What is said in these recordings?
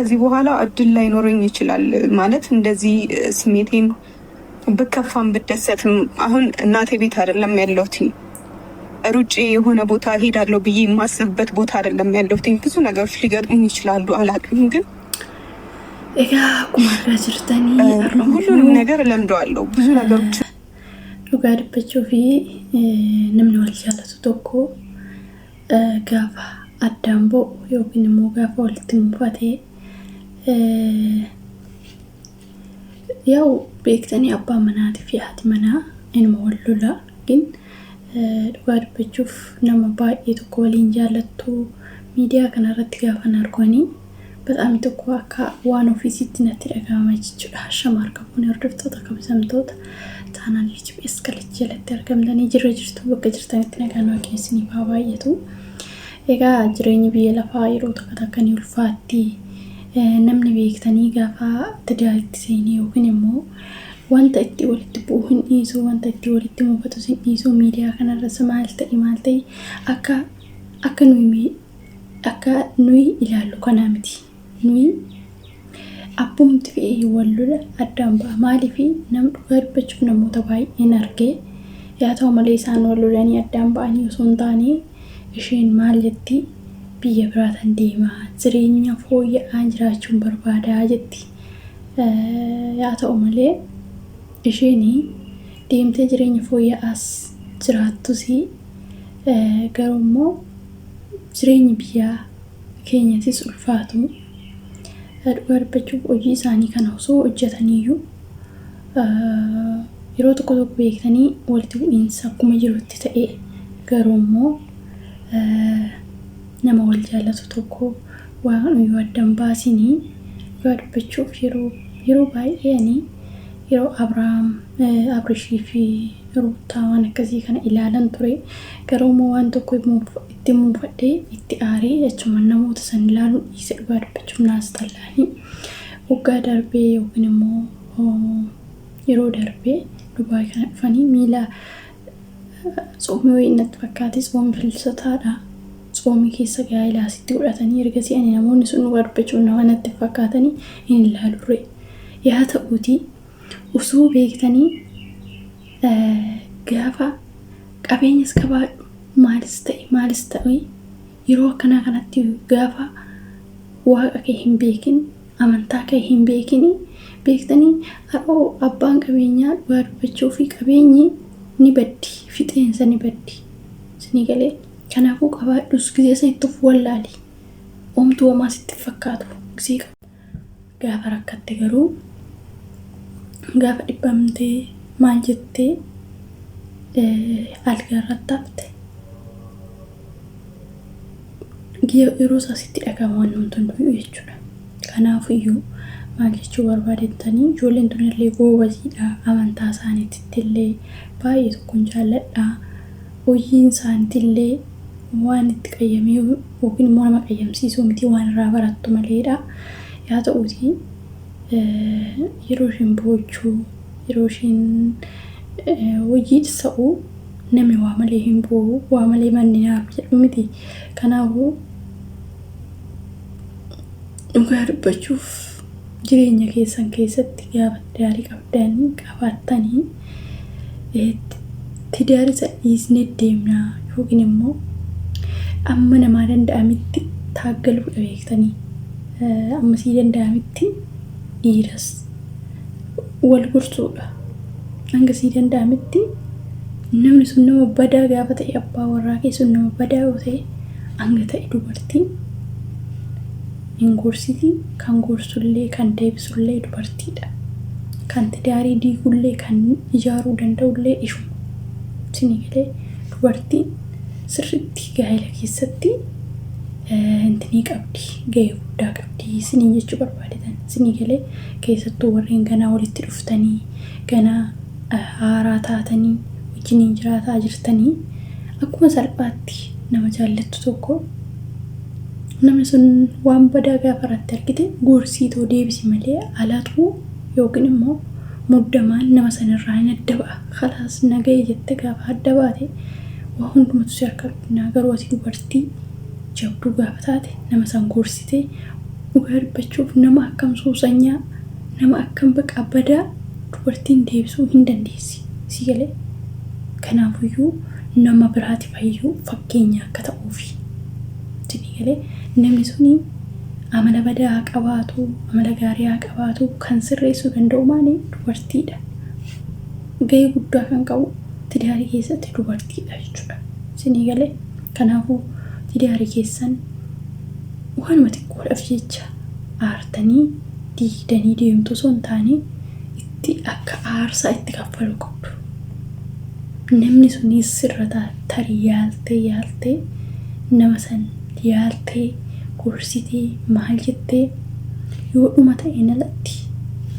ከዚህ በኋላ እድል ላይኖረኝ ይችላል። ማለት እንደዚህ ስሜቴን ብከፋም ብደሰትም አሁን እናቴ ቤት አይደለም ያለሁት። ሩጬ የሆነ ቦታ ሄዳለሁ ብዬ የማስብበት ቦታ አይደለም ያለሁት። ብዙ ነገሮች ሊገጥሙኝ ይችላሉ፣ አላውቅም። ግን Egaa akkuma argaa jirtanii ሁሉንም ነገር እለምደዋለሁ። ብዙ ነገሮች Dhugaa dubbachuu fi namni wal jaalatu tokko gaafa addaan ba'u yookiin immoo gaafa walitti mufatee, yaa'u beektanii, abbaan manaatii fi haati manaa inuma wal lola. ግን dhugaa dubbachuuf nama baay'ee tokko waliin jaallattu miidiyaa kanarratti gaafa arguanii በጣም tokko akka waan ofiisitti natti dhagahama jechuudha. Shama argamuun hordoftoota kabajamtoota taanaan YouTube Eskalichi jalatti argamtanii jirra jirtu, bakka jirtanitti nagaan Waaqayyo isiniif haa baay'atu. Egaa jireenyi biyya lafaa yeroo tokko takka ni ulfaatti. Namni beektanii gaafa tidaaritti seenee yookiin immoo wanta itti walitti bu'u hin dhiisu, wanta itti walitti mufatus hin dhiisu. Miidiyaa kanarras maal ta'e maal ta'e akka nuyi ilaallu kanaa miti. Nuyi abbumti fe'ee wal lola, addaan ba'a. Maaliif nama dhugaa dubbachuuf namoota baay'een argee, yaa ta'u malee isaan wal lolanii addaan ba'anii osoo hin taane, isheen maal jetti? Biyya biraatan deemaa, jireenya fooyya'aa jiraachuun barbaadaa jetti. Yaa ta'u malee isheen deemtee jireenya fooyya'aas jiraattus, garuu immoo jireenyi biyyaa keenyatis ulfaatu. Dhugaa dubbachuuf hojii isaanii kana osoo hojjetaniiyyuu yeroo tokko tokko beektanii walitti bu'iinsa akkuma jirutti ta'e, garuu immoo nama wal jaallatu tokko waan yoo addan baasinii. Dhugaa dubbachuuf yeroo baay'ee ani yeroo Abrahaam, Abrishii fi Ruuttaa waan akkasii kana ilaalan ture. Garuu immoo waan tokko itti muufadhee itti aaree jechuun namoota san ilaaluun dhiise. Dhugaa dubbachuuf naas tallaanii waggaa darbee yookiin immoo yeroo darbee Dubaay kana dhufanii miila tsoomii wayii natti fakkaate, tsoomii filsataadha. Tsoomii keessa gaa'ela asitti godhatanii, ergasii ani namoonni sun dhugaa dubbachuuf nama natti fakkaatanii hin ilaalurre. Yaa ta'uutii osoo beektanii gaafa qabeenyas qabaadhu, maalis ta'e maalis ta'e, yeroo akkanaa kanatti gaafa waaqa kee hin beekin, amantaa kee hin beekin, beektanii har'oo abbaan qabeenyaa, dhugaa dubbachuu fi qabeenyi ni baddi, fixeensa ni baddi isinii galee. Kanaafuu qabaadhus gisee sanitti of wallaali, omtuu homaa sitti fakkaatu gisee qabu. Gaafa rakkatte garuu, gaafa dhibbamtee maal jettee algaa irratti hafte, yeroo isaa sitti dhagahama waan namni hunduu jechuudha. Kanaafiyyuu maal jechuu barbaadettanii, ijoolleen tunillee goobaziidha. Amantaa isaaniitti illee baay'ee tokkoon jaalladha. Hojiin isaaniitillee waan itti qayyamee yookiin immoo nama qayyamsiisuu miti, waan irraa barattu maleedha. Yaa ta'uutii yeroo isheen boochuu, yeroo isheen hojii sa'u, namni waa malee hin boo'u, waa malee manni naaru jedhu miti. Kanaafuu dhugaa dubbachuuf jireenya keessan keessatti gaafa tidaarii qabdanii qabaattanii, tidaarii isa dhiisnee deemnaa yookiin immoo amma namaa danda'amitti taaggaluudha beektanii, amma sii danda'amitti dhiiras wal gorsuudha. Hanga sii danda'amitti namni sun nama badaa gaafa ta'e, abbaa warraa kee sun nama badaa yoo ta'e, hanga ta'e dubartiin hin gorsiti. Kan gorsullee kan deebisullee dubartiidha. Kan tidaarii diigullee kan ijaaruu danda'ullee ishuma. Isinii galee? Dubartiin sirriitti gaa'ela keessatti intinii qabdi, gahee guddaa qabdi isiniin jechuu barbaadetan. Isinii galee? Keessattuu warreen ganaa walitti dhuftanii, ganaa haaraa taatanii wajjiniin jiraataa jirtanii, akkuma salphaatti nama jaallattu tokko namni sun waan badaa gaafa irratti argite gorsiitoo deebisi malee alatuu yookiin immoo muddamaan nama sanirraa hin adda ba'a. Khalaas naga'e jette gaafa adda baate waa hundumatu si harka dhufnaa. Garuu ati dubartii jabduu gaafa taate nama san gorsitee Dhugaa dubbachuuf nama akkam suusanyaa nama akkam baqa badaa dubartiin deebisuu hin dandeessi. Si galee? Kanaafuyyuu nama biraatiif hayyuu fakkeenya akka ta'uufi. Isinii galee? Namni suni amala badaa haa qabaatu, amala gaarii haa qabaatu kan sirreessuu danda'u maali? Dubartiidha. Gahee guddaa kan qabu tidaarii keessatti dubartiidha jechuudha. Isinii galee? Kanaafuu tidaarii keessan waanuma xiqqoodhaaf jecha aartanii diigdanii deemtu osoo hin taane itti akka aarsaa itti kaffaluu qabdu. Namni sunis sirra tarii yaaltee yaaltee nama san yaaltee gorsitee maal jettee yoo dhuma ta'een alatti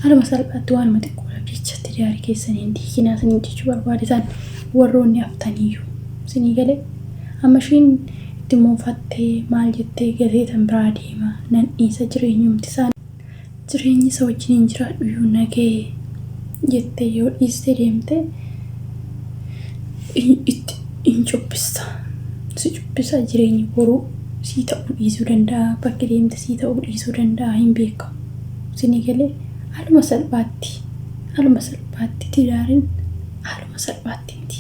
haaluma salphaatti waanuma xiqqoodhaaf jecha tidaarii keessan hin diiginaa isiniin jechuu barbaadetaan warroonni haftaniyyuu isinii galee amma ishiin itti moofattee maal jettee gatee tan biraa deema nan dhiisa jireenyumti isaa jireenyi isa wajjin hin jiraadhu iyyuu na ga'e jettee yoo dhiistee deemte itti hin cubbista. Si cubbisa jireenyi boruu sii ta'uu dhiisuu danda'a bakki deemte sii ta'uu dhiisuu danda'a hin beekamu. Isinii galee haaluma salphaatti haaluma salphaatti tidaariin haaluma salphaatti miti.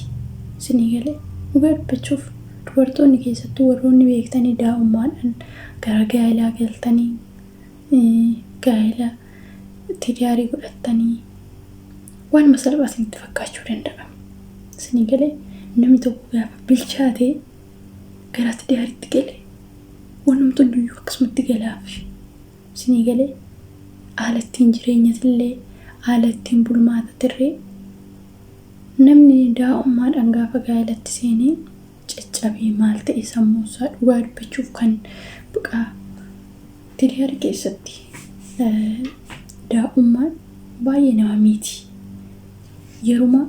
Isinii galee dhugaa dubbachuuf dubartoonni keessattuu warroonni beektanii daa'ummaadhaan gara gaa'elaa galtanii gaa'ela tidaarii godhattanii waanuma salphaa isinitti fakkaachuu danda'a. Isinii galee namni tokko gaafa bilchaatee gara tidaaritti gale wanumti hunduyyuu akkasumatti galaaf. Isinii galee haala ittiin jireenyatillee haala ittiin bulmaatatirree namni daa'ummaadhaan gaafa gaa'elatti seenee caccabee maal ta'e sammuusaa dhugaa dubbachuuf kan buqaa tidaara keessatti daa'ummaan baay'ee nama miiti. Yeruma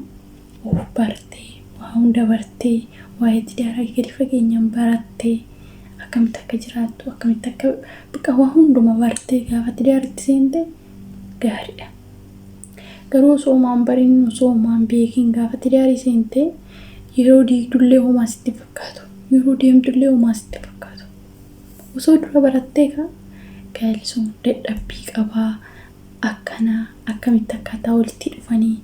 of bartee waa hunda bartee waa'ee tidaaraa gadi fageenyaan barattee akkamitti akka jiraattu akkamitti akka baqa waa hunduma bartee gaafa tidaaritti seente gaariidha. Garuu osoo homaa hin barin osoo homaa hin beekin gaafa tidaarii seente yeroo diigdullee homaa sitti fakkaatu yeroo deemtullee homaa sitti fakkaatu. Osoo dura barattee kaa gaa'elli sun dadhabbii qabaa akkanaa akkamitti akkaataa walitti dhufanii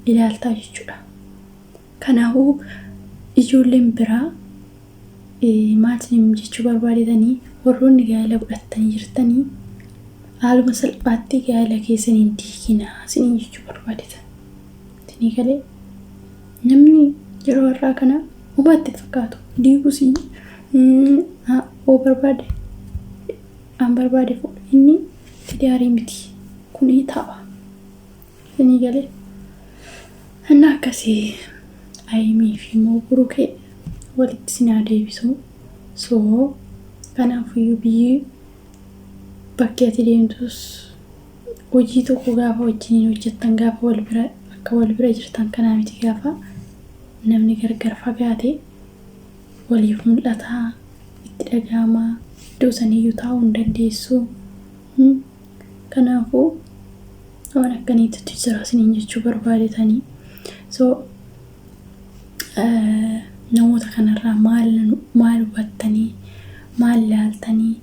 ilaaltaa jechuudha. Kanaafuu ijoolleen biraa maal isin jechuu barbaadetanii warroonni gaa'ela godhattanii jirtanii haaluma salphaatti gaa'ela keessan hin diiginaa isiniin jechuu barbaadetan. Isinii galee namni yeroo har'aa kana homaa itti fakkaatu diigus hoo barbaade an barbaade fuudha inni tidaarii miti kuni tapha. Isinii galee inni akkasii Ayimii fi immoo Burukee walitti isin haa deebisu. So kanaafuyyuu biyyi bakki ati deemtus hojii tokko gaafa wajjiniin hojjettan gaafa wal bira akka wal bira jirtan kanaa miti gaafa namni gargar fagaate waliif mul'ataa itti dhaga'amaa iddoo saniyyuu taa'uu hin dandeessu. Kanaafuu waan akkaniitu jira isiniin jechuu barbaadetanii. So namoota kanarraa maal maal hubattanii maal ilaaltanii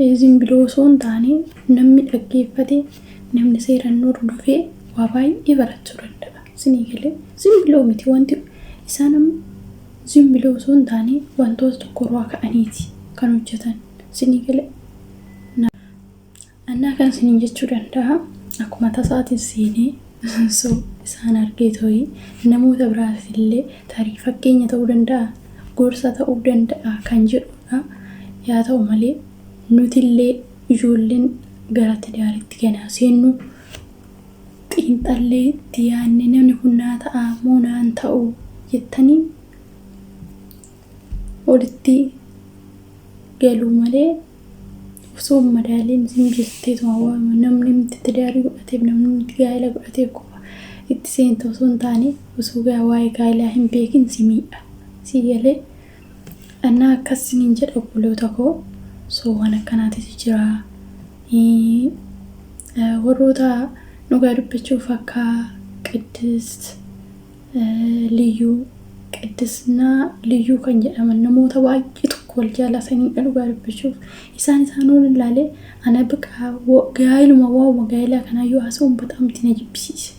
isin biloo osoo hin taane namni dhaggeeffate namni seeraan hordofee waa baay'ee barachuu danda'a. Isinii galee isin biloo miti wanti isaan amma isin biloo osoo hin taane wantoota tokkorraa ka'aniiti kan hojjetan. Isinii galee Annaa kan isiniin jechuu danda'a akkuma tasaatiin seenee so isaan argee toyi namoota biraatiif illee tarii fakkeenya ta'uu danda'a gorsa ta'uu danda'a kan jedhudha. Yaa ta'u malee nutillee ijoolleen gara tidaaritti ganaa seennu xiinxallee itti yaadne namni kun naa ta'a moo naan ta'u jettanii walitti galuu malee osoo hin madaaliin isin jetteetuma waanuma namni itti tidaarii godhateef namni itti gaa'ela godhateef qofa itti seenta osoo hin taane osoo waa'ee gaa'elaa hin beekin si miidha. Si galee annaa akkas isiniin jedha obboloota koo soo waan akkanaatitu jira. Warroota dhugaa dubbachuuf akka Qiddist Liyyuu Qiddisnaa Liyyuu kan jedhaman namoota baay'eetu tokko wal jaalataniidha dhugaa dubbachuuf. Isaan isaan oon ilaalee ana baqa gaa'iluma waa'uma gaa'ilaa kanaayyuu haasa'uun bataam itti na jibbisiise.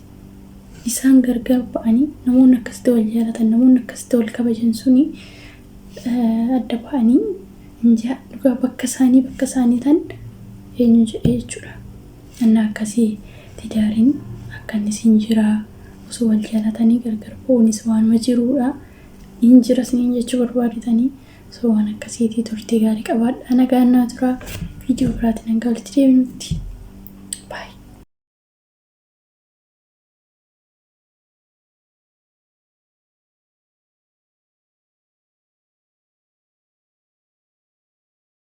Isaan gargar ba'anii namoonni akkasitti wal jaalatan, namoonni akkasitti wal kabajan suni adda ba'anii injaa dhugaa bakka isaanii bakka isaanii tan eenyu jedhee jechuudha. Annaa akkasii tidaariin akkannis hin jiraa, osoo wal jaalatanii gargar ba'uunis waanuma jiruudha. Hin jira isiniin jechuu barbaadetanii. So waan akkasiitii turtii gaarii qabaadha. Nagaan naa turaa. Viidiyoo biraatiin hanga walitti deebinutti. Baay'ee.